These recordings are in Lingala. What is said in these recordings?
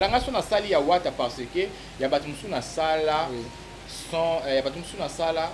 Nga so nasali ya Wata parce que ya bato mosusu nasala sans ya bato mosusu nasala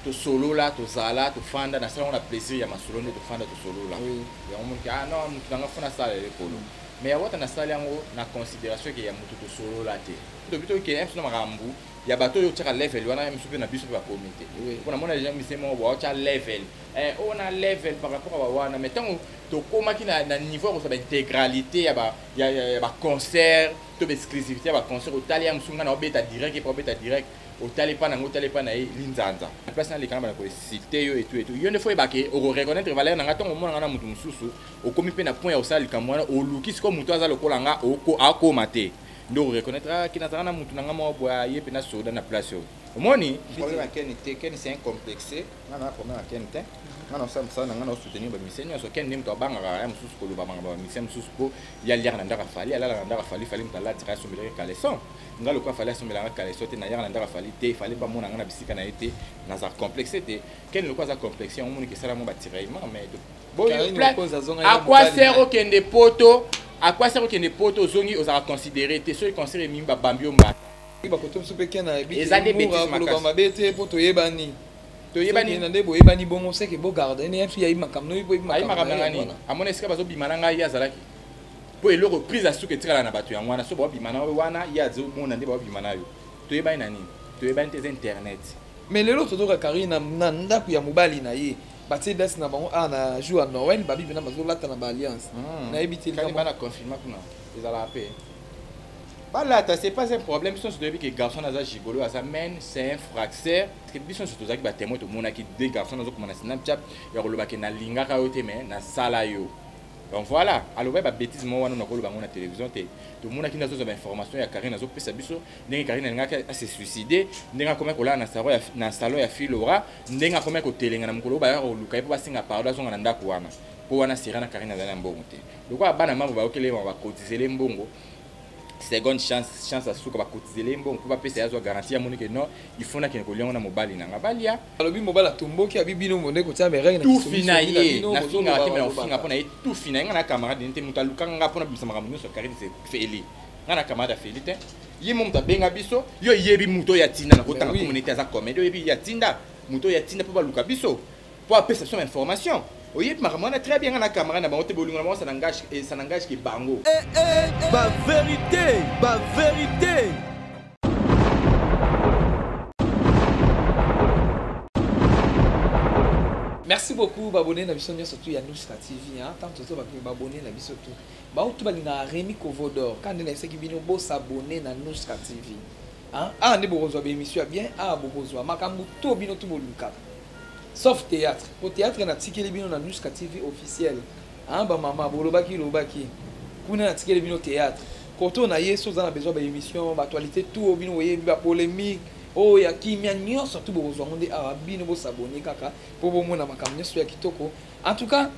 tosolola, tozala, tofanda, nasala yango na plaisir ya masolo nde tofanda tosolola yango moniki. Ah non, motu nanga fo nasala elekolo, mais ya Wata nasali yango na considération ke ya motu tosolola te. Tobi toke mso na makambo ya bato oyo otiaka level wana, misu mpe na biso mpe bakomi te. Mpo namona deja mise moko baotya level, oyo na level par rapport a bawana, mais ntango tokomaki na niveau ya kozwa baintégralité ya baconcert to baexclusivité ya baconcert, otali ya mosusu, ngai na obeta direct, epa obeta direct, otali epa nango, otali epa na ye linzanza, place naleka na bana koinsulte yo etu etu. Yo nde fo oyebake okoreconnaître valeur na ngai ntango omona ngai na motu mosusu. Okomi mpe na point ya kosala likambo wana, oluki sikoyo motu aza lokola nga, akóma te nde okoreconnaître aki nazalaka na motu na nga moko boye, aye mpe na soda na place oyo. Omoni problème ya Ken te. Ken, c'est un complexe. Nga na problème ya Ken te. Nga na osala mosala na nga na osoutenir bamusiciens nyonso. Ken nde moto abangaka ya mosusu koloba makambo ya bamusiciens mosusu, mpo ye aliaka na ndako Fally, alalaka na ndako Fally. Fally moto alatika, asombelaki caleçon. Nga lokola Fally asombelanga caleçon te, nayaka na ndako Fally te, Fally mpe amona nga na bisika na ye te, naza complexe te. Ken lokola aza complexe, yango moniki esala mo batiraillement. Mais akwasere okende poto, akwasere okende poto, ozongi, ozalaka considéré te. Soki concert emimi, babambi yo mbata. Bakoto mosusu mpe Ken ayebi. Eza nde bêtise. Koloba mabe te, mpo toyebani. Toyebani. Na nde boyebani bongo, seke bogarde ne fi ayebi makambo noyebi. Ayebi makambo na ngai nini? Amona esika bazobima na ngai, ye azalaki mpo eloko prise ya suka etikala na bato yango wana. So baobima na yo wana, ye azomona nde baobima na yo. Toyebani na nini? Toyebani te, eza internet. Mais lelo tozoka Karine na ndako ya mobali na ye, batie date na bango awa na jour ya Noël, babi mpena bazolata na baalliance. Nayebi te. Bana confinement kuna ezalaka mpe balata, c'est pas un problème. Biso nyonso toyebi ke garçon aza gigolo, aza men, c'est un fracteur. Parce que biso nyonso tozalaki batémoin, tomonaki deux garçon azokoma na Snapchat ya koloba ke nalingaka yo te, mais nasala yo. Donc voilà, alobaki babêtise moko wana, nakoloba yango na télévision te. Tomonaki nde azozwa bainformation ya Karine, azopesa biso ndenge Karine alingaki ase suicide, ndenge akomaki kolala na salon ya Filora, ndenge akomaki kotelenga na mokolo oyo bayaka koluka ye mpo basenga pardon, azonga na ndako wana, mpo wana sera na Karine azali na mbongo te. Lokola bana mambo bayokeli, bakotizele mbongo, seconde chance, chance asuka, bakotizele mbongo mpo bapesa ye, azwa garantie. Amoni ke non, il faut nakende kolia ngo na mobali na nga balia. Alobi mobali atomboki, abi bino monde kotia merenge. Tufi na ye, nafingaka te, me nakofinga mpo na ye. Tufi na ye. Nga na camarade nete moto alukanga nga mpona bimisa makambo nyonso ya Karine, Feli. Nga na camarade ya Feli te. Ye mo moto abenga biso. Yo yebi moto oyo atinda na kotanga komona ete aza comédie. Oyebi ye atinda moto oyo atinda mpo baluka biso mpo apesa biso information. Oyebi makambo wana très bien. Nga na camarade na bango te. Bolingo na bango, ça n'engage ke bango. Bavérité, bavérité. Merci beaucoup baabonnés na biso nyonso tu ya Nuska TV. Tant tozo baabonnés na biso tu bautu balingaka Remi Kovodor, ka nde nayebisaki bino bosabone na Nuska TV. Awa nde bokozwa baémission ya bien, awa bokozwa makambo to bino tu bolukaka, sauf théâtre, po théâtre natikeli bino na Nuska TV officiel. Bamama bolobaki lobaki kuna, natikeli bino théâtre. Koto na ye, so oza na besoin baémission, baactualité tout oyo bino boyebi, bapolémique oyo ya kimia nyonso tu, bokozwa yango nde awa. Bino bosabone kaka mpo bomona makambo nyonso ya kitoko. En tout cas,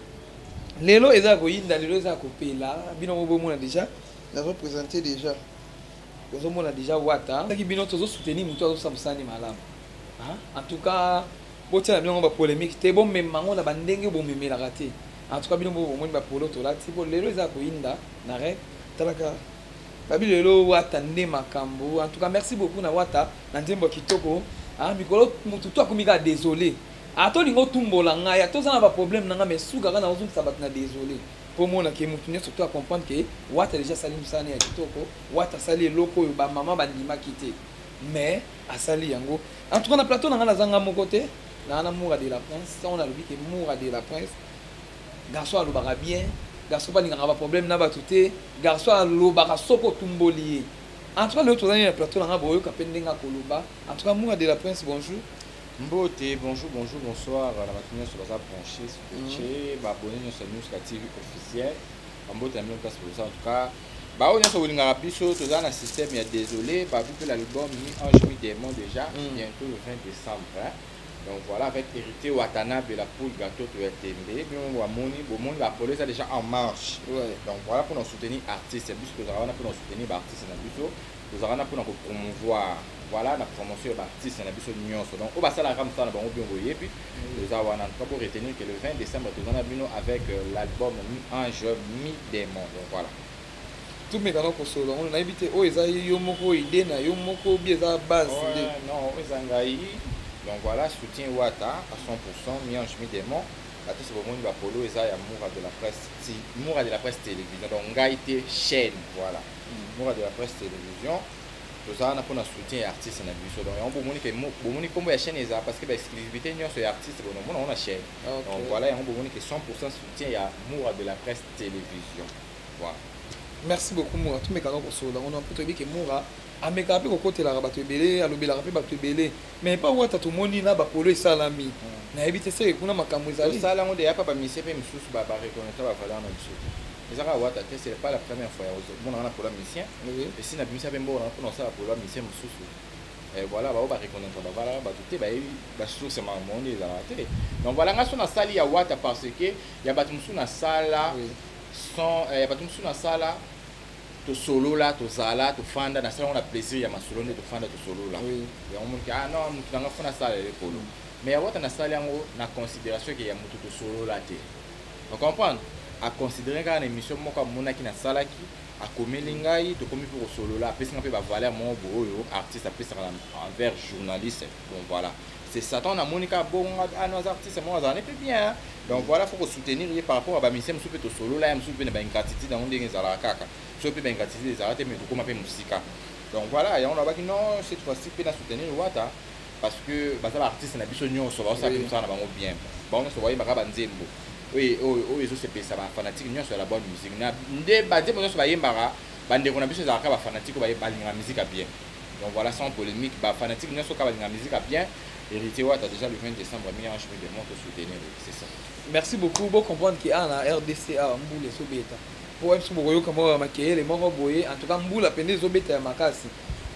lelo eza ya koyinda, lelo eza ya kopela. Bino mo bomona déjà, nazoprésente déjà, bozomona déjà Wata. Soki bino tozosoutenir motu azosala mosala malamu, en tout cas botia na bino yango bapolémique te, bomema yango na bandenge bomemelaka te. En tout cas, bino bomoni bapolo tolati po lelo eza ya koyinda na rek. Talaka babi lelo Wata nde makambo. En tout cas, merci beaucoup na Wata na nzembo ya kitoko. Mikolo motu to akomi kaka désolé, atolinga otumbola ngai, atoza na baproblème na ngai, mais suka kaka na ozongisa bato na désolé, mpo mona ke motu nyonso to acomprendre ke Wata déjà asali mosala ya kitoko. Wata asali eloko oyo bamama bandimaki te, mais asali yango. En tout cas, na plateau na ngai naza nga moko te, naa na Moura de la Prince. Ntango nalobi ke Moura de la Prince, garçon alobaka bien, garçon balingaka baproblème na bato te, garçon alobaka soki otumboli ye. En tout cas, lelo tozali na plateau na ngai, boyoka mpe ndenge akoloba. En tout cas, Moura de la Prince, bonjour. Mbote, bonjour, bonjour, bonsoir na bato nyonso baza branché, scotché, baabonné nyonso ya Newska TV officiel. Bambote na bino place boza. En tout cas, baoyo nyonso bolingaka biso, toza na système ya désolé. Babi mpe l'album mi ange mi démon déjà bientôt le 20 décembre, hein. Donc voilà, avec Héritier Watanabe, la poule gâteau to ya tembe, bino bamoni, bomoni bapolo eza déjà en marche. Donc voilà, mpona soutenir artiste biso, tozalaka wana mpona soutenir baartiste na biso, tozalaka wana mpona kopromouvoir, voilà, na promotion ya baartiste na biso nyonso. Donc oyo basalaka mosala na bango, bino boyebi, toza wana. En tout cas, pour retenir que le 20 décembre toza na bino avec l'album mi ange mi démon. Donc voilà. Tumeka na kosolola ngo, nayebi te oyo eza yo moko, idée na yo moko, bi eza base nde? Ouais, non, eza ngai. Donc voilà, soutien Wata à 100%, mi-ange mi-démon. Bato so bomoni bapolo eza ya Moura de la Presse, Moura de la Presse Télévision. Donc ngai te, chaîne, voilà, Moura de la Presse Télévision. Tozala wana mpona soutien ya artiste na biso. Donc yango bomoni ke bomoni nkombo ya chaîne eza parce que baexclusivité nyonso ya artiste bonomona ngo na chaîne. Donc voilà, yango bomoni ke 100% soutien ya Moura de la Presse Télévision, voilà. Merci beaucoup, Moura. Tumeka na kosolola ngo mpo toyebi ke Moura amekaka mpe kokotelaka bato ebele, alobelaka mpe bato ebele, mais epa Wata tomoni na bapolo esalami. Nayebi te seke kuna makambo ezali. Tosala yango deya pa bamisie mpe misusu bareconnaître bavaleur na biso te. Eza kaka Wata te, c'est pas la première fois ya komonaka na polo ya musicien. Esi na bimisa mpe mbongo na mpona kosala polo ya musicien mosusu. Voilà, bao bareconnaître bavaleur bato te, bayebi basource makambo nde ezalaka te. Donc voilà, nga so nasali ya Wata parce que ya bato mosusu nasala sans ya bato mosusu nasala, tosolola, tozala, tofanda, nasala yango na plaisir ya masolo nde tofanda, tosolola. Yango moniki, ah non, motu nanga fo nasala elekolo. Mais ya Wata nasali yango na considération ke ya motu tosolola te, ocomprendre? Aconsidéré kaka na émission moko amonaki nasalaki, akomeli ngai, tokomi mpe kosolola, apesi nga mpe bavaleur moko boye oyo artiste apesaka envers journaliste. Bon, voilà, c'est ça. Ntango namoni kaka bongo, ah non, aza artiste moko azala ne mpe bien. Donc voilà, faut kosoutenir ye par rapport à bamisie mosusu mpe tosolola ye mosusu mpe na baingratitude yango ndenge ezalaka kaka. So mpe baingratitude ezalaka te, mais tokóma mpe mosika. Donc voilà, yango nabaki non, cette fois-ci mpe na soutenir Wata parce que baza baartiste na biso nyonso, baosala mpe mosala na bango bien. Bango nyonso bayembaka banzembo oyo ezosepelisa bafanatike nyonso ya la bonne musique. Na nde banzembo nyonso bayembaka, bandeko na biso ezalaka bafanatike oyo balingaka musique ya bien. Donc voilà, sans polémique, bafanatike nyonso kaka balingaka musique ya bien, Héritier Wata déjà le 20 décembre, mi-ange mi-démon, tosoutenir, c'est ça. Merci beaucoup. Bocomprendre ke awa na RDC awa mbula ezobeta po biso bokoyoka moko ya makeyele moko boye. En tout cas mbula pende ezobeta ya makasi,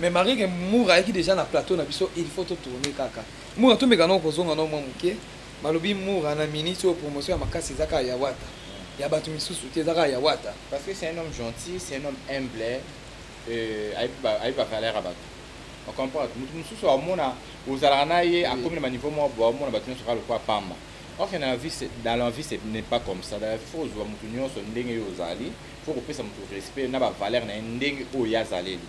mais malgré ke Moura ayaki déjà na plateau na biso, il faut totourne kaka. Moura, tomeka nao kozonga nao mwa moke. Balobi Moura na minute oyo promotion ya makasi eza kaka ya Wata, ya bato misusu te, eza kaka ya Wata. Parce que c'est un homme gentil, c'est un homme humble, ayebi bavaleur ya bato, ocomprendre? Motu mosusu amona ozalaka na ye, akomi na baniveau moko boye, amona bato nyonso kaka lokola pamba. Or que dans la vie, ce n'est pas comme ça. Dans la vie, faut kozwa motu nyonso ndenge oyo ozali, faut kopesa motu respect na bavaleur na ye ndenge oyo ye azaleli,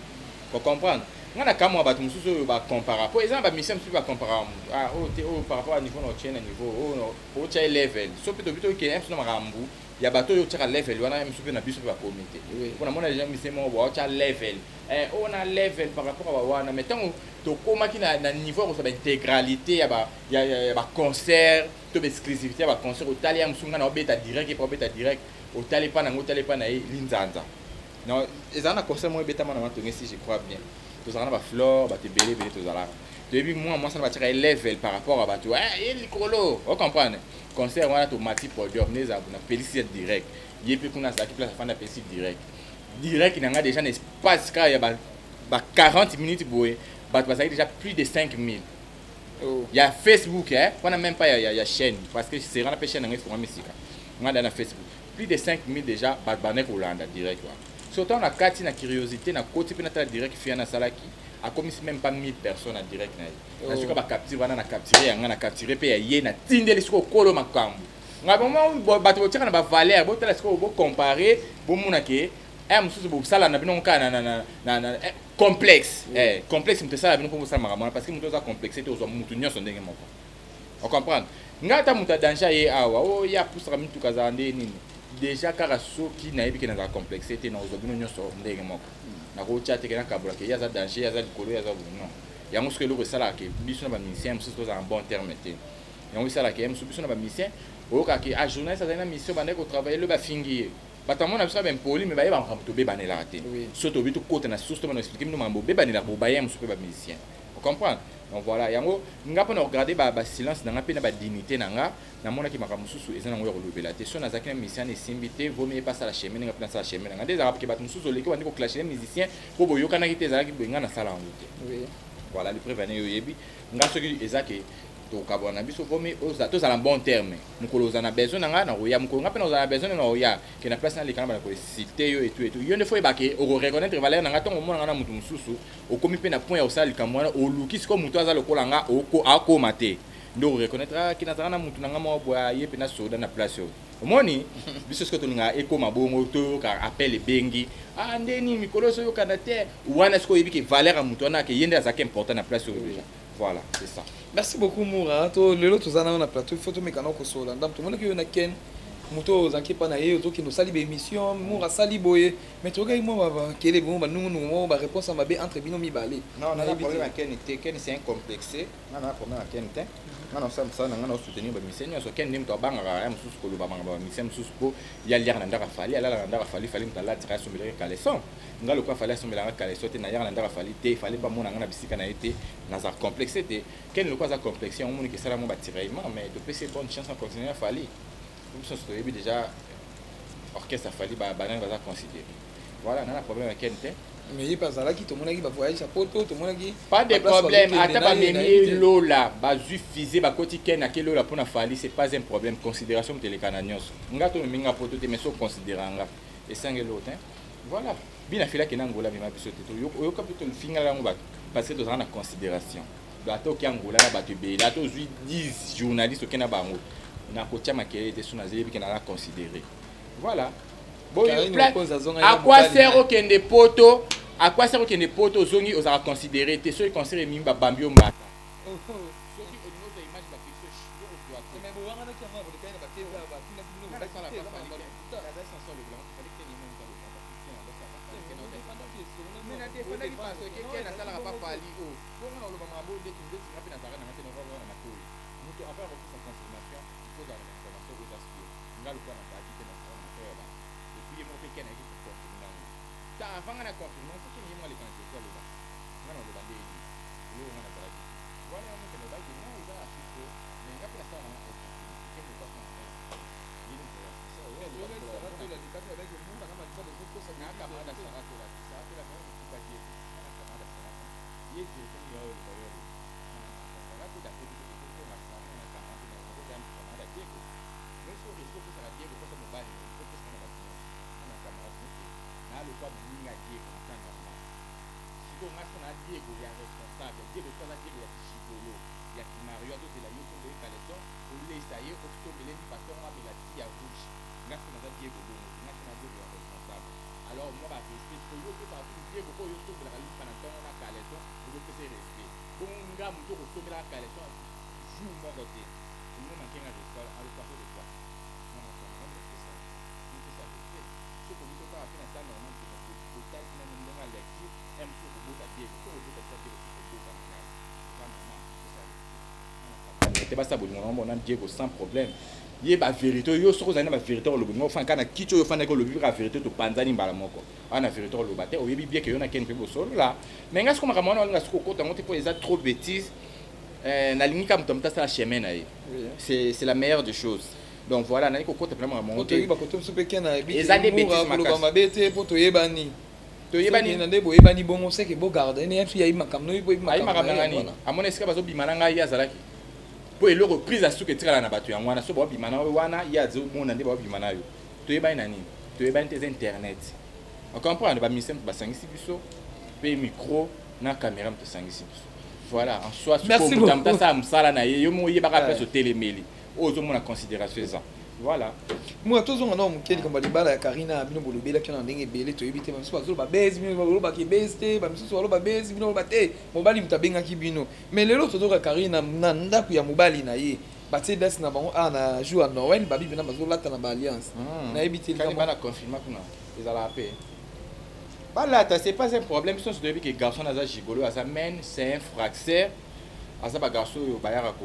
kocomprendre? Nga na kamwa bato mosusu oyo bacompara, po eza na bamission mosusu bacompara motu, ah oyo te, oyo par rapport à niveau na otie na niveau oyo otia ye level. So mpe tobi tokende biso na makambo ya bato oyo otiaka level wana, mosusu mpe na biso mpe bakomi te. Mpo namona déjà mission moko boye otya level, oyo na level par rapport à bawana, mais ntango tokomaki na niveau ya kozwa baintégralité ya baconcert to baexclusivité ya baconcert, otali ya mosusu, ngai na obeta direct, epa obeta direct, otali epa nango, otali epa na ye linzanza. Ezala na concert moko ebetama na Matonge, si je crois bien, tozalaka na baflore, bato ebele ebele tozalaka, toyebi mwa mwasi na batiaka ye level par rapport à bato ye likolo, ocomprendre? Concert wana tomati podium nde ezala na pelisi ya direct, ye mpe kuna azalaki place afandi, apesi direct. Direct na ngai déjà na espace kaka ya ba 40 minutes boye, bato bazalaki déjà plus de 5000. Oh. Ya Facebook, eh, wana même pas ya chaîne, parce que sera na mpe chaîne yango efongami sika. Nga da na Facebook plus de 5000 déjà, bato bandaki kolanda direct wana. So ntango na kati na curiosité na koti mpe natala direct fia nasalaki, akomisi même pas 1000 personnes na direct na ye. Oh. Nasuka bacapture wana, na capture yanga, na capture mpe ya ye, natindeli sikoyo kolo makambo. Nga bomo bato botiaka na bavaleur, botala sikoyo, bocompare, bomona ke mosusu bosala na bino kaka na complexe, complexe moto esala bino mpo bosala makambo wana, parce que moto aza complexe te, ozwa motu nyonso ndenge moko, ocomprendre? Ngai ata moto adanger ye awa oyo ye apusaka mituka azala nde nini déjà, kaka soki nayebi ke nazala complexe te, nakozwa bino nyonso ndenge moko, nakotia te ke nakabolaka ye aza danger, ye aza likolo, ye aza boye, non. Yango soki eloko esalaka ke biso na bamusicien mosusu tozala na bon terme te, yango esalaka ye mosusu biso na bamusicien oyokaka ke ah, journaliste azali na mission, bandaki kotravaille lo, bafingi ye. Bato amona biso baimpoli, mais bayeba makambo tobebanelaka te. So tobi tokota na source, tobana expliquer bino makambo obebanelaka, bobaye mosusu mpe bamusicien, ocomprendre? Donc voilà, yango nga mpona kogarde basilence na nga mpe na badignité na nga, namonaki makambo mosusu eza nango ya kolobela te. So nazalaki na musicien na esimbi te, vomi ye pasala chemin ndenge mpe nasala chemin na nga. Nde ezalaka ke bato mosusu oleki bandi koclasher musicien mpo boyokanaki te, ezalaki boye, nga nasala yango te. Voilà, le preuve ane oyebi nga soki eza ke tokabwana na biso, vomi tozala bon terme. Mokolo oza na besoin na nga, nakoya. Mokolo nga mpe nakozala na besoin, nakoya ke na place naleka na bana koinsulte yo etu etu. Yo nde fo oyeba ke okoreconnaître valeur na nga ntongo omona nga na motu mosusu okomi mpe na point ya kosala likambo wana, oluki sikoyo motu aza lokola nga akóma te, nde okoreconnaître, ah, ke nazala na motu na nga moko boye, aye mpe na soda na place oyo. Omoni biso soki tolingaka ekóma bongo, toyoka appel ebengi, ah, ndeni mikolo oso oyokana te wana, soki oyebi ke valeur ya moto wana, ke ye nde azalaki important na place oyo déjà. Voilà, c'est ça. Merci beaucoup, Moura. To lelo toza nano na plateau, il faut tomekana kosola ndambo. Tomonaki yo na Ken, moto oyo ozalaki epa na ye, ozokende osali baémission, Moura asali boye, mais toyokaki mwa bakele bongo, banungunungu moko, baréponse ya mabe entre bino mibale. Non, naza problème ya Ken te. Ken, c'est un complexe. Nga na problème ya Ken te. Nga na osala mosala na nga na osoutenir bamusicien nyonso. Ken nde moto abangaka ya mosusu koloba makambo ya bamusicien mosusu, mpo ye aliaka na ndako ya Fally, alalaka na ndako ya Fally. Fally moto alatika, asombelaki caleçon. Nga lokola Fally asombelanga caleçon te, nayaka na ndako ya Fally te, Fally mpe amona nga na bisika na ye te, naza complexe te. Ken lokola aza complexe, yango moniki esala mo batiraillement, mais topesi bonne chance na continuer ya Fally. Biso nyonso toyebi déjà orchestre ya Fally, banani baza considéré. Voilà, nga na problème ya Ken te. Mais ye mpe azalaki, tomonaki bavoyage ya poto, tomonaki. Pas de problème. Ata bamemi ye lola, bazwi fusée, bakoti Ken ake lola mpona Fally, c'est pas un problème. Considération moto eleka na nyonso. Nga tomemi nga poto te, mais so considéra nga esangeli oyo te. Voilà, bino afilaki na Angola, mema biso te, oyoka mpe tofingala yango bato parce que tozala na considération. Donc ata oki Angola na bato ebele, ata ozwi 10 journaliste, oke na bango, nakotia makelele te. So nazeyebi ke naza considéré. Voilà. À quoi sert okende poto? À quoi sert okende poto, ozongi, ozalaka considéré te? Soki concert emimi, babambi yo mbata. Soki olingi ozwa image, bafixe yo, ozwa te. Mais nadefendaki parce que Ken asalaka pa Fally o bongo. Na oloba makambo ndeti ndeti nga mpe nazalaka nanga te na matoi. Moto avant ya kopesa confirmation, il faut ozala na information oyo eza sûr. Nga lokola nazalaki te, nazalaka na matoi ya bato. Et puis ye moko mpe Ken ayaki koconfirme yango. Ta avant nga na confirme, soki ye moko aleka na telefone aloba, nga na oloba nde nini eloko nga nazalaki te wana. Yango moto alobaki non, eza artiste, mais nga mpe nasalaka na Ken lokola na ye moto ya na camarade asara tola te, sara tola motuka Diego na camarade asaraka ye téléphone ya oyo oloba yo aloba sara to d'après biso ekozonga sara na camarade na nakozala camarade ya Diego. Mais so respect opesaka Diego mposa mobali, opesaka na bato nyonso na camarade no te. Na lokwa moninga Diego na temps normal. Sikoyo nga so na Diego ya responsable, Diego so aza Diego ya kishigolo ya kimario, azozela yo soki oye caleçon olesa ye, osombele lipa ntongo, amela ti ya rouge. Nga so naza Diego bongo te. Nga so na Diego ya responsable. Alors moi barespect sikoyo yo opesaka kutu Diego oyo osombelaka lipa na ntongo na caleçon, ozopesa ye respect bongo. Nga moto okosombelaka caleçon jour moko te, olingo mankenga respect à l'occasion de quoi? Opesa respect soki olingi totala mpe na temps normal, totali nano ndenge ya lecture ya mosusu. Okobota Diego, soki obota tia Diego, soki obota na ngai, eza normal opesa respect te. Basala bolingo na bango na Diego sans problème. Ye bavérité yo soki ozali na bavérité olobi ngo, ofandi kaka na kiti oyo ofandaki, olobi kaka vérité, topanzani mbala moko wana. Na vérité oloba te, oyebi bien ke yo na Ken mpe bosolola. Mais ngai siko makambo wana olinga siko okota yango te, mpo eza trop bêtise. Nalingi kaka moto moto asala chemin na ye, c'est la meilleure des choses. Donc voilà, nali kokota mpena makambo yango te. Bakoto mosusu mpe Ken ayebi. Eza nde bêtise makasi mabe te, mpo toyebani. Toyebani. Na nde boyebani bongo, seke bogarde ne fi ayebi makambo noyebi. Ayebi makambo na ngai nini? Amona esika bazobima na ngai, ye azalaki mpo eloko prise ya suka etikala na bato yango wana. So baobima na yo wana, ye azomona nde baobima na yo. Toyebani na nini? Toyebani te, eza internet. Ocomprendre, bamusicien moto basangisi biso mpe micro na caméra moto esangisi biso. Voilà, en soi moto moto asala mosala na ye, yo moko oyebaka place otelemeli oyo ozomona considération eza. Voilà. Mwa tozonga na moke likambo ya libala ya Karina. Bino bolobelaki na ndenge ebele, toyebi te. Bamisusu bazoloba bese, bino bolobaki bese te, bamisusu baloba bese, bino boloba te, mobali moto abengaki bino. Mais lelo tozoka Karina na ndako ya mobali na ye, batie date na bango awa na jour ya Noël, babi mpena bazolata na baalliance. Nayebi te. Bana confinement kuna ezalaka mpe balata, c'est pas un problème. Biso nyonso toyebi ke garçon aza gigolo, aza men, c'est un fracteur, aza bagarçon oyo bayaka ko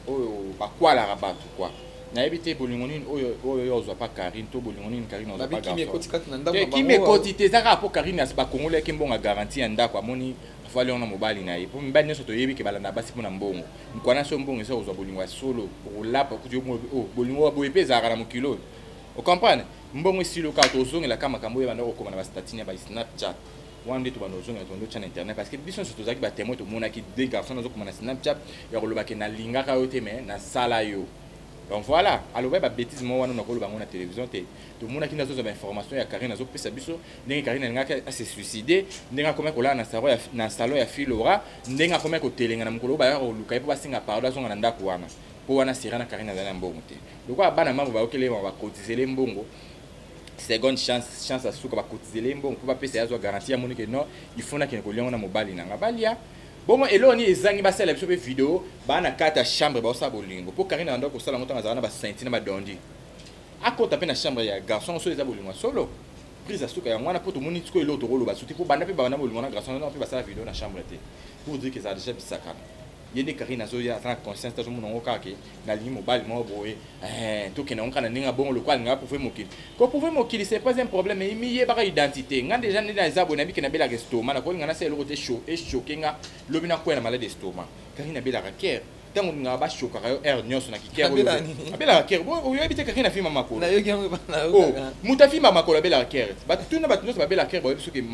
oyo bakwalaka bato quoi. Nayebi te bolingo nini oyo oyo ozwa pa Karine, to bolingo nini Karine ozwa pa garçon. Kimi ekoti te, eza kaka mpo Karine bakongolaki mbongo ya garantie ya ndako, amoni afali wana mobali na ye. Mpo mibali nyonso toyebi ke balanda basi mpona mbongo. Mokwana so mbongo eza, kozwa bolingo ya solo, okolapa kuti bolingo boye mpe ezalaka na mokili oyo. Ocomprendre, mbongo esili, kaka tozongelaka makambo oyo banda kokoma na bastatut ya ba Snapchat wana nde tobanda ozongela, tobanda otya na internet, parce que biso nyonso tozalaki batémoin. Tomonaki deux garçons nazokoma na Snapchat ya koloba ke nalingaka yo te, mais nasala yo. Donc voilà, alobaki babêtise moko wana, nakoloba yango na télévision te. Tomonaki nde azozwa bainformation ya Karine, azopesa biso ndenge Karine alingaki ase suicide, ndenge akomaki kolala na salon ya Filora, ndenge akomaki kotelenga na mokolo oyo bayaka koluka ye mpo basenga pardon, azonga na ndako wana. Mpo wana sera na Karine azali na mbongo te. Lokola bana mambo bayokeli ye bakotizele mbongo, seconde chance, chance ya suka, bakotizele ye mbongo mpo bapesa ye azwa garantie. Amoni ke non, il faut nakende kolia ngo na mobali na nga balia bongo. Eloko nini ezangi? Basalela biso mpe video baa na kati ya chambre, baosala bolingo, mpo Karine abanda kosala yango ntango azala na basainti na badondi. Akota mpe na chambre ya garçon so eza bolingo ya solo. Prise ya suka yango wana, mpo tomoni sikoyo eloko tokoloba suti, mpo banda mpe babanda bolingo na garçon wana mpe basala video na chambre te, pour dire que ezala déjà bisakana. Ye nde Karine azoya, aza na conscience te, azomona yango kaka ke nalingi mobali moko boye, tokende yango kaka na ndenge ya bongo. Lokola alingaka prouver mokili, koprouver mokili, c'est pas un problème. Miyebaka identité. Nga déjà nde eza boye, nayebi ke nabelaka estomac, nakolinga nasala eloko te echoquer nga lobi nakwea na malade estomac. Karine abelaka cœur. Ntango olingaka bashokaka yo heure nyonso na kikere, abelaka cœur. Oyebi te Karine afimba makolo? Moto afimba makolo abelaka cœur. Bato tuna, bato nyonso babelaka cœur bayebi soki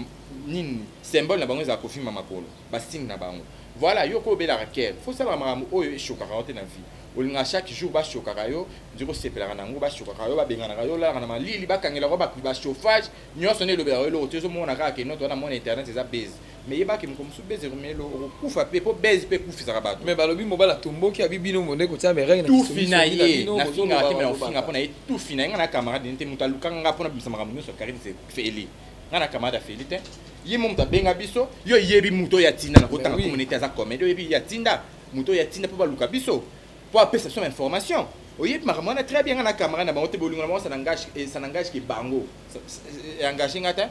nini symbole na bango ezala kofimba makolo, basigne na bango. Voilà, yo ko obelaka cœur, faut salaka makambo oyo eshokaka yo te na vie. Olingaka chaque jour bashokaka yo, nziki osepelaka nango, bashokaka yo, babenganaka yo, olalaka na malili, bakangelaka yo bachauffage nyonso, nde elobelaka yo eloko te. Ozomona kaka ke noto wana mona internet eza base, mais yebaki moko mosusu base ekomelo, okokufa mpe, mpo base mpe ekufisaka bato. Mais balobi mobali atomboki, abi bino monde kotia merenge. Tufi na ye, nafingaka te, me nakofinga mpo na ye. Tufi na ye. Nga na camarade ne te. Moto alukanga nga mpona bimisa makambo nyonso ya Karine, Feli. Nga na camarade ya Feli te. Ye mo moto abenga biso. Yo yebi moto oyo atinda na kotanga communauté aza comédie. Oyebi ye atinda, moto oyo atinda mpo baluka biso mpo apesa biso information. Oyebi makambo wana très bien. Nga na camarade na bango te. Bolingo na bango, ça n'engage ke bango, engage nga te.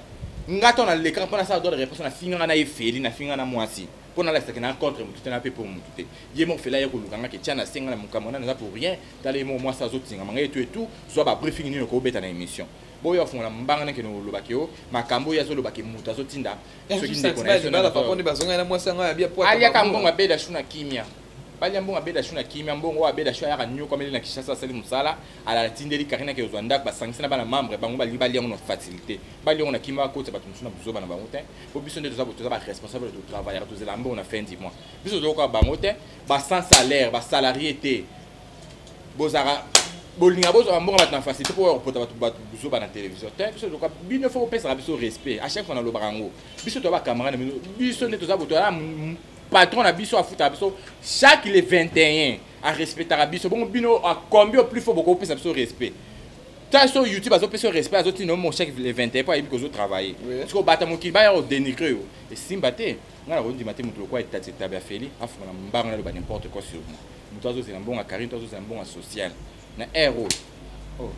Nga to nalekaka mpo nasala droit de réponse, nafinganga na ye Feli, nafinganga na mwasi mpo nalakisaki na contre motu te, na mpe mpo motu te. Ye moko Feli aye koluka nga ke tia na senga na mokambo wana, naza pour rien. Tala, ye moko mwasi azotingama ngai etu etu, zwa babriefing nini okobeta na émission. Boyo afungola mbanga, nakende kolobaki o makambo oyo azolobaki, moto azotinda. Soki ndeko na ye aliaka mbongo, abeda shu na kimia, balia mbongo, abeda shu na kimia. Mbongo oyo abeda shu ayaka nyoko ameli na Kinshasa, asali mosala, alatindeli Karine, ake kozwa ndako, basangisi na bana membre bango, balingi balia yango na facilité, balia yango na kimia, bakotisa bato mosusu na buzoba na bango te. Po biso nde toza baresponsable, totravaillaka, tozela mbongo na fin du mois. Biso tozokoka bango te, basans salaire, basalarié te. Bozalaka bolinga bozwaka mbongo bato na facilité mpo oya kopota bato bato buzoba na télévision te. Biso toka bino, faut bopesaka biso respect. À chaque fois nalobaka yango, biso toza bacamarade na bino. Biso nde toza boto, patron na biso afutaka biso chaque le 21, arespectaka biso. Bongo bino akombi au plus fort, bokopesa biso respect ta so YouTube azopesa yo respect, azotina yo mo chaque le 21 mpo ayebi kozotravailler. Siko bata mokili baya kodénigrer yo, esimba te. Ngai nakondima te moto lokola etati etabe ya Feli afungola mbango naloba n'importe quoi sur moi. Moto azozela mbongo ya Karine to azozela mbongo ya social na aire oyo, oh.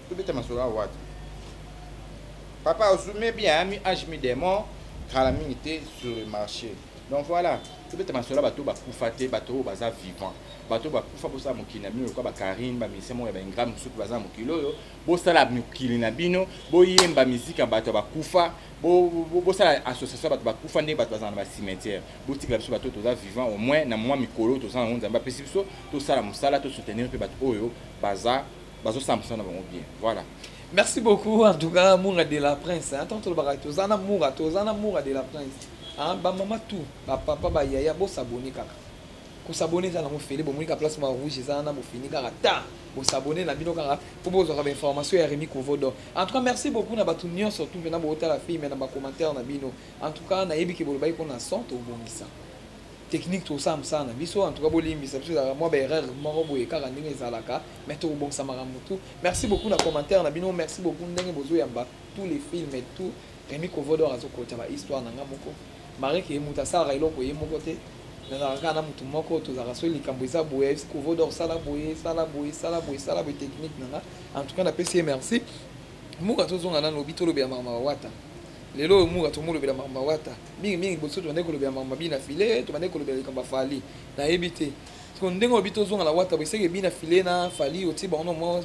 Tobeta masolo awa te, papa osume bien mi âge mi démon kala mingi te sur le marché. Donc voilà, tobeta masolo ya bato bakufa te, bato oyo baza vivant. Bato oyo bakufa, bosala mokili na bino lokola bakarine, bamisien moko ya baingra mosusu baza na mokili oyo. Bosala mokili na bino, boyemba miziki ya bato ya bakufa, bosala association ya bato bakufa ndenge bato bazala na bacimetière. Botikela biso bato toza vivant, au moins na mwa mikolo toza nango, Nzambe apesi biso, tosala mosala, tosoutenir mpe bato oyo baza bazosala mosala na bango bien. Voilà. Merci beaucoup en tout cas, Moura de la Prince. Hein, tant tolobaka toza na Moura, toza na Moura de la Prince. Hein, ba mama tout, ba papa, ba yaya, bo s'abonner kaka. Ko s'abonner eza nango fele, bomoni ka place ma rouge eza na bofini kaka ta. Bo s'abonner na bino kaka po bozwaka ba information ya Rémi Kovodo. En tout cas, merci beaucoup na bato nyonso tout mpena botala film na ba commentaire na bino. En tout cas, nayebi ke bolobaki mpona son, tobongisa. Technique, tosala mosala na biso. En tout cas, bolimbisa biso, ezalaka mwa baerreur moko boye kaka ndenge ezalaka, mais tokobongisa makambo tout. Merci beaucoup na commentaire na bino, merci beaucoup ndenge bozoyamba tous les films et tout. Rémi Kovodor azokota bahistoire na nga moko mareke ye moto asalaka eloko ye moko te, nazalaka kaka na motu moko tozalaka. Soki likambo eza boye, ayebisi Kovodor: sala boye, sala boye, sala boye, sala boye, technique na nga. En tout cas, napesi ye merci. Muka tozonga nano, obi tolobela makambo ya Wata lelo oyo. Muka tomolobela makambo ya Wata mingimingi. Boso tobandaki kolobela makambo bina file, tobandaki kolobela likambo ya Fali, nayebi te ndenge obi tozonga na Wata boye, seke bina file na Fali otie bango na mwa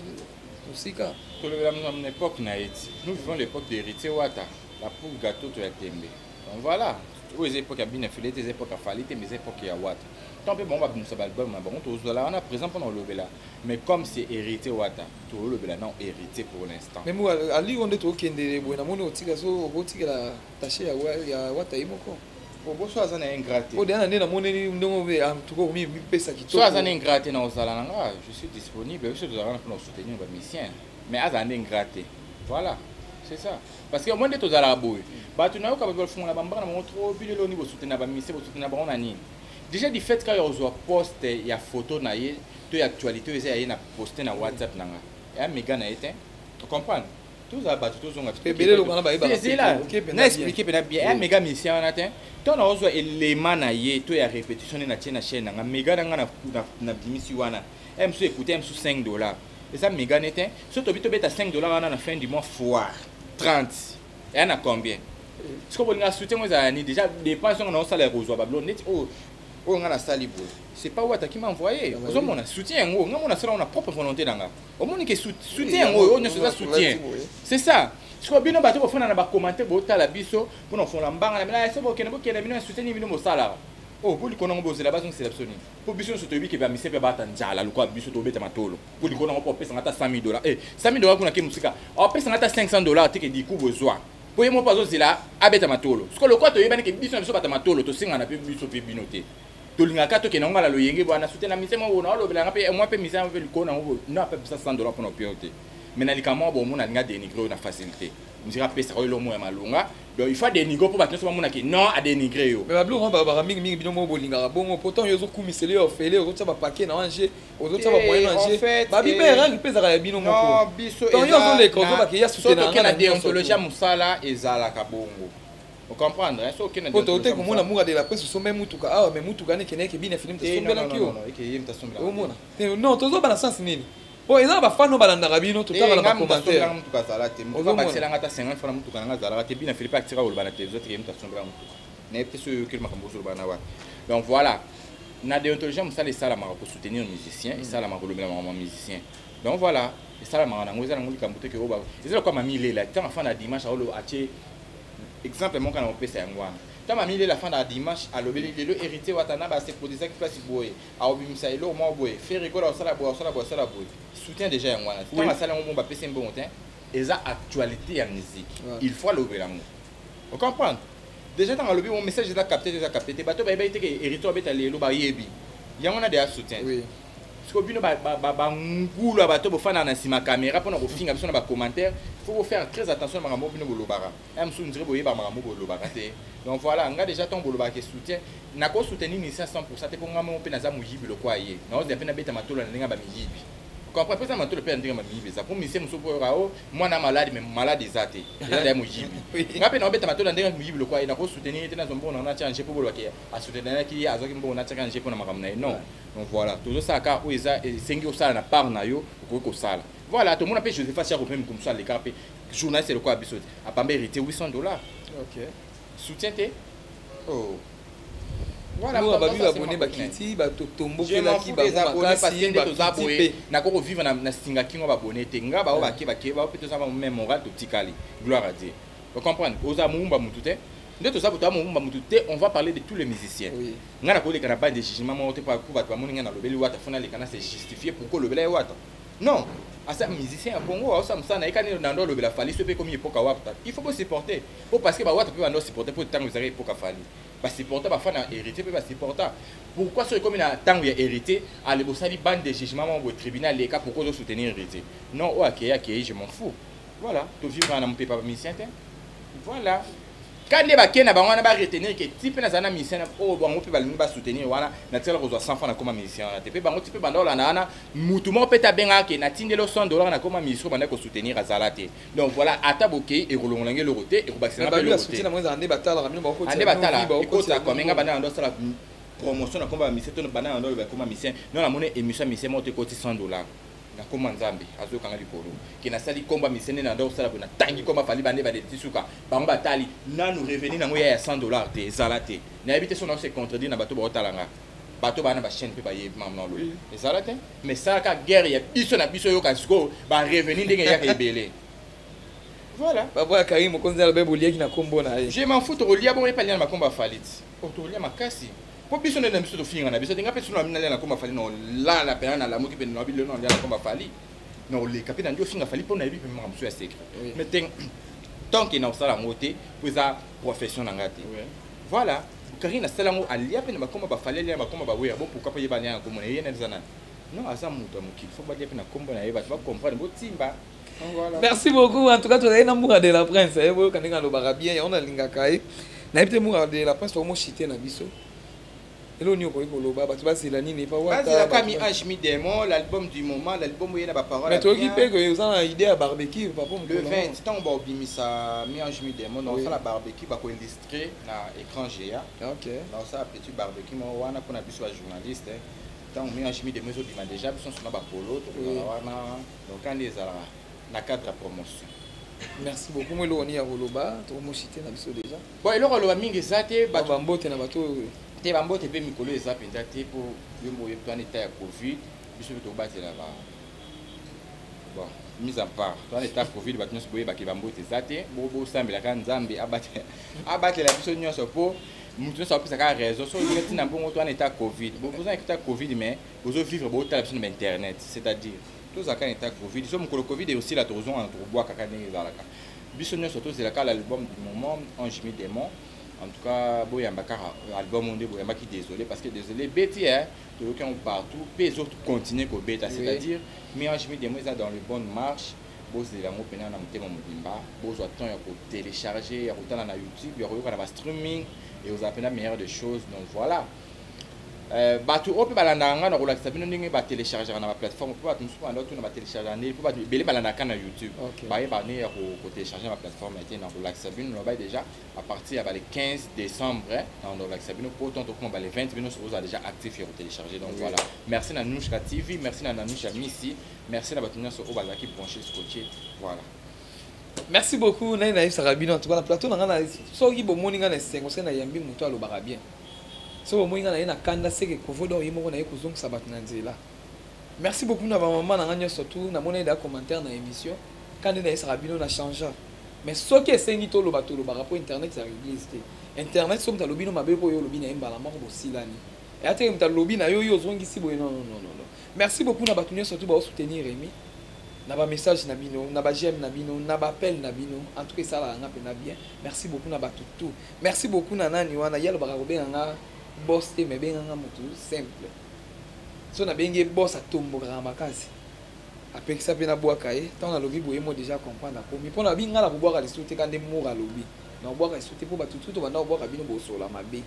mosika. Tolobela na époque na ye ti nous vivons l'époque d'héritier Wata, la poule gâteau to ya tembe. Donc voilà, oyo eza époque ya bina file te, eza époque ya Fali te, mais eza époque ya Wata. Tant mpe bango babimisa baalbum na bango, tozala wana présent mpona kolobela, mais comme c'est héritier Wata, tolobela non héritier pour l'instant. Mais mo ali oyo nde tokendele boye, namoni otika so okotikela tache ya Wata ye moko. Boso aza na ingrat te. Oyo deya na nde namoneli ndenge antuka omipesa. Kitoko, so aza na ingrat te na kozala na nga, je suis disponible. Biso tozala wana mpona kosoutenir bamusicien, mais azala nde ingrat te. Voilà, c'est ça, parce que moi nde tozalaka boye, bato nayoka bato bafungola bambaka na bango trop. Bino eloni bosoutenir bamusicien, bosoutenir bango na nini? Déjà du fait kaka ozwa poste ya photo na ye to ya actualité oyo eza ya ye na poste na WhatsApp na nga, eya mega na ye te. Ocomprendre? Tozala bato, tozonga. Ebele eloko wana bayebaka te. Ezela. Ok, mpenza na bien. Expliquer mpena bien, eya mega musicien wana te. To na ozwa elema na ye to ya répétition nde natie na chaîne na nga, mega na nga nabimisi wana e mosusu ekute ye mosusu 5 $, eza mega ne te. So tobi tobeta 5 $ wana na fin du mois fois 30, eya na combien? Siko bolinga soutien ngo ezala nini? Déjà dépense ngo naosala ya kozwa babilo neti oyo oyo nga nasali boye, c'est pas Wata qui m'a envoyé. Ah bah oui. Ozomona soutien yango, nga mona asala ngo na propre volonté na nga. Omoni ke soutien yango oyo nyonso eza soutien, c'est ça. Sikoyo bino bato bofanda na bacommentaire, botala biso mpona kofongola mbanga na bino. So bokende, bokende bino ya soutien nini bino bosalaka? Oh, boliko nango bozela bazongisela biso nini? Mpo biso nyonso toyebi ke bamise mpe bata nzala lokola biso tobeta matolo. Mpo likolo nango mpo opesanga ata 100 000 $, 100 000 $ kuna ke mosika, opesanga ata 500 $ te ke diku bozwa, mpo ye moko azozela abeta matolo. Sikoyo lokola toyebani ke biso na biso bata matolo, tosengana mpe biso mpe bino te, tolingaka tokende ngo na loyenge bwana soutien na mise moko na olobelanga mpe mwa mpe mise mpe likolo nango no apesa 100 $ mpona opio te. Mais na likambo moko bomona alinga dénigre oyo na facilité, musika apesaka oyo elomo ya malonga. Donc il faut adénigre mpo bato nyonso bamonaki non adénigre yo. Mais babiloko wana balobaka mingimingi, bino moko bolingaka bongo. Pourtant yo ozokumisela yo ofele, ozotia bapaquet na ange, ozotia bamoyen na ange, babibe erreur mpe ezalaka ya bino moko. Biso Donc yo ozoleka, ozobaka ya soutien na na déontologie ya mosala ezalaka bongo, ocomprendre? So okende Po tote komona Mura de la Presse osombe mutuka awa, mais mutuka wana ekendeki ebina filime, tosombelaki yo. Omona non, tozoba na sens nini? Po eza na bafans oyo balandaka bino, totanga na bacommentaire. Mutuka azala te, mutuka bakiselanga ata 50 francs, mutuka nanga azalaka te. Bina Philippe atika koloba na télévision teke mutu asombelanga mutuka, nayebi te so oyokeli makambo ozoloba na wapi. Donc voilà, na déontologie ya mosala esalamaka kosoutenir musicien, esalamaka kolobela makambo ya musicien. Donc voilà, esalamaka nango, eza nango likambo te ke oyo eza lokola Mami Lela ntango afanda dimanche, aolo atie exemple moko na kopesa yango wana. Ntango Mami Lela afanda dimanche, alobeli lelo Héritier Watana baseproduisaki place boye, aobimisa eloko moko boye, Ferre Gola osala boye, osala boye, osala boye, soutien déjà yango wana. Ntango asala yango bongo, bapesi mbongo te, eza actualité ya musique, il faut alobela yango, ocomprendre? Déjà ntango alobi mo message eza capté te, eza capté te. Bato bayebi te ke Héritier abeta lelo, bayebi yango wana deya soutien. Siko bino bangulu ya bato bofandaka na nsima caméra mpona kofinga biso na bacommentaire, faut bofaire très attention na makambo bino bolobaka. Ya mosusu ndire boyebaka makambo bolobaka te. Donc voilà, nga déjà ntango bolobaka soutien, nakosoutenir musicien 100 te, mpo nga moko mpe naza moyibi lokwa ye, naozela mpe nabeta matolo na ndenge ya bamiyibi. Comprend? Mpe eza matolo mpe ya ndenge ya bamiyibi, eza mpo musicien mosusu mpo oyoka o mwana malade, mais malade eza te, eza ya moyibi. Nga mpe naobeta matolo na ndenge ya moyibi lokwa ye, nakosoutenir ye te, nazwa mbongo nango natia nje mpo bolobaka asoutenaki ye, azwaki mbongo natiaka nje mpo na makambo na ye. Non. Donc voilà, tozosala kaka oyo eza esengi osala na part na yo, okoki kosala. Voilà, tomona mpe Josepha Siako mpe mosusu alekaka mpe journaliste lokola biso te, apamba Héritier 800 $. Soutien te? Oh. Voilà, babi babone bakiti, batombokelaki bango makasi, toza boye, nakoki kovivre na singa kingo babone te. Nga bao bake bake bao mpe toza même moral, totikali, gloire à Dieu. Ocomprendre? Oza mowumba mutu te, nde toza boto ya mowumba mutu te. On va parler de tous les musiciens. Nga nakoleka na bande de jugement moko te po bato bamoni nga nalobeli Wata, fo naleka na se justifier pourquoi olobela ye Wata. Non, asa musicien ya Congo, aosala mosala na ye kani na ndo alobela Fally. So mpe ekomi epoka Wata, il faut bosupporter po parce que bawata mpe bando supporter, mpo ntango ezalaki epoka Fally basupporter, bafans ya Héritier mpe basupporter. Pourquoi so ekomi na ntango ya Héritier, ale bosali bande de jugement moko boye, tribunal leka, pourquoi ozosoutenir Héritier? Non, oyo akei akei, je m'en fous. Voilà, tovivre na mopepa bamusicien te. Voilà, ka nde bakei na bango wana, baretenir ke ti mpe nazala na musicien oyo bango mpe balingi basoutenir wana, natikala kozwa 100 francs nakoma musicien wana te. Mpe bango ti mpe banda olanda wana, mutu moko mpe te abengaka ke natindeli 100 $ nakoma musicien, banda kosoutenir azala te. Donc voilà, ata bokei, ekolongola nge eloko te, ekobakisanga mpe eloko te. Ande batala ekota komenga banda na ndo asala promotion na komba bamusicien to banda na ndo oloba ekoma musicien. Non, namoni émission ya musicien moko te ekoti 100 $, nakoma Nzambe azokanga likolo ke nasali komba musicien nde na ndo kosala boye, natangi komba Fally, bande badeti suka bango batali nanu revenu nango ya 100 $ te, ezala te. Nayebi te so nao se contredire na bato baotalanga, bato baa na bachaîne mpe bayebi makambo na oloba, ezala te. Mais salaka guerre ya biso na biso, yoka sikoyo barevenu ndenge eyaka ebele. Voilà. Baboya Karim Mokonzi alobe boliaki na nkombo na ye. Je m'en fous, tokolia bongo epalia na makombo ya Fally ti tokolia makasi, mpo biso nde na biso tofinga na biso te. Nga mpe sono nalia na kombo Fally, na olala mpena nalamuki mpe na bilelo nalia na kombo Fally, na oleka mpe na ndi ofinga Fally, mpo nayebi mpe makambo mosusu ya secret. Mais te, tant que na kosala yango te, mpo eza profession na nga te. Voilà, Karine asala yango, alia mpe na bakombo baFally, alia na bakombo baweya bo. Pourquoi mpo yeba alia na kombo na ye? Ye eza nani? Non, aza moto ya mokili, faut balia mpe na kombo na ye, bato bacomprendre, botimba. Voilà. Merci beaucoup. En tout cas, tozali na Mura de la Prince. Eh, boyoka ndenge alobaka bien, yango nalingaka ye. Nayebi te, Mura de la Prince, tokomoshite na biso. Eloko nini okoki koloba? Bato bazela nini epa Wata? Bazelaka Mi Ange Mi Démon, l'album du moment, l'album oye na baparole. Mais toyoki mpe ke oza na idée ya barbecue, papa. Le 20, ntango baobimisa Mi Ange Mi Démon, naosala barbecue, bakoillustre na écran géant. Naosala petit barbecue moko wana mpona biso bajournaliste. Ntango Mi Ange Mi Démon ezobima déjà, biso nyonso na bapolo tokozala wana. Donc kandi ezalaka na cadre ya promotion. Merci beaucoup. Mo eloko nini ya koloba? Tokomoshite na biso déjà. Bon, eloko aloba mingi eza te. Bato bambote na bato oyo. Te, bambote mpe mikolo eza mpenza te, mpo yo moyebi towana état ya Covid. Biso mpe tobatela ba, bon, mise en part, towana état Covid. Bato nyonso boyebaki bambote eza te. Bosambelaka Nzambe abatela biso nyonso, mpo moto nyonso apesaka raison. So olingi ntina mbongo, towana état Covid, boza na état Covid, mais bozovivre, botala biso na bainternet. C'est-à-dire tozalaka na état Covid. So mokolo Covid eosila, tozonga na tokobwaka kaka ndenge ezalaka. Biso nyonso tozelaka l'album du moment, Ange Mi Démon. En tout cas, boyamba kaka album oyo nde boyambaki Désolé, parce que Désolé beti e toyoki yango partout mpe ezocontinue kobeta. C'est-à-dire Mi Ange Mi Démon eza dans le bonne marche. Bozela yango mpena na motema mobimba. Bozwa temps ya kotélécharge, ya kotala na YouTube, ya koyoka na bastreaming, ekozala mpena meilleure des choses. Donc voilà. Bato oyo mpe balandaka ngai na kolakisa bino ndenge batéléchargeaka na baplateforme, mpo bato mosusu banda otuna batéléchargeaka ndenge, mpo bato ebele balandaka na YouTube, bayeba ndenge ya kotélécharge na baplateforme te. Na kolakisa bino, lobai déjà à partir ya bale 15 décembre na kolakisa bino, po tant tokoma bale 20, bino nyonso ozala déjà actif ya kotélécharge. Donc voilà, merci na Nouchka TV, merci na Nanusha Misi, merci na bato nyonso oyo bazalaki branché, scotché. Voilà. Merci beaucoup. Nai nayebisaka bino, en tout cas na plateau na ngai, soki bomoni ngai na esengo, soki nayambi moto alobaka bien. Soki bomoni ngai na ye na kanda, seke Kovo donc ye moko na ye kozongisa bato na nzela. Merci beaucoup na bamama na ngai nyonso tu. Namoni eda commentaire na émission ka nde nayebisaka bino na changer. Mais soki esengi toloba, tolobaka, mpo internet ezalaka église te. Internet, soki moto alobi no mabe, mpo oyo olobi na ye mbala moko bosilani. Eya teke moto alobi na yo, yo ozongisi boye. Non, non, non, non. Merci beaucoup na bato nyonso tu baosoutenir Remi na bamessage na bino, na baj'aime na bino, na baappel na bino. En tout cas, esalaka nga mpena bien. Merci beaucoup na bato tout. Merci beaucoup na nani wana ye alobaka kobenga nga boss te, mais benga nga motu simple. So nabengi ye boss, atombokaka makasi, apekisa mpe nabwaka ye. Ntango nalobi boye, mo déjà comprendre akomi mpo na bi nga na kobwaka lisusu te. Ka nde mour alobi na kobwaka lisusu te, mpo bato tu tobanda kobwaka bino, bosola mabe,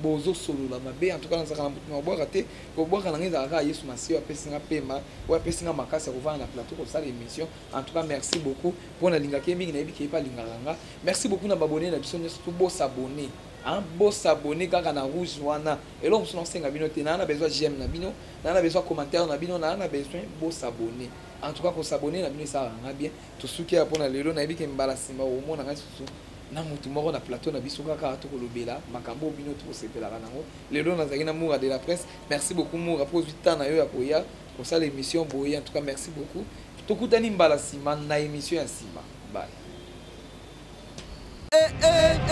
bozosolola mabe. En tout cas, nazalaka na motu na kobwaka te. Kobwaka na ngai ezalaka kaka Yesu Masiya, oyo apesi nga pema, oyo apesi nga makasi ya kovanda na plateau kosala émission. En tout cas, merci beaucoup mpo nalingaki ye mingi, nayebi ke ye mpe alingaka nga. Merci beaucoup na baabonné na biso nyonso tu. Bosabonner, hein, bosabonner kaka na rouge wana. Eloko mosusu naosenga bino te. Naa na besoin j'aime na bino, naa na besoin commentaire na bino, naa na besoin bosabonner. En tout cas, kosabonner na bino esalaka nga bien. Tosuki ya mpona lelo. Nayebi ke mbala nsima omona ngai susu na motu moko na plateau na biso, kaka tokolobela makambo oyo bino tokosepelaka nango. Lelo nazalaki na Moura de la Presse. Merci beaucoup Moura, mpo ozwi temps na yo ya koya kosala émission boye. En tout cas, merci beaucoup. Tokutani mbala nsima na émission ya nsima. Bye.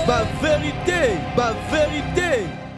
Ba vérité, ba vérité.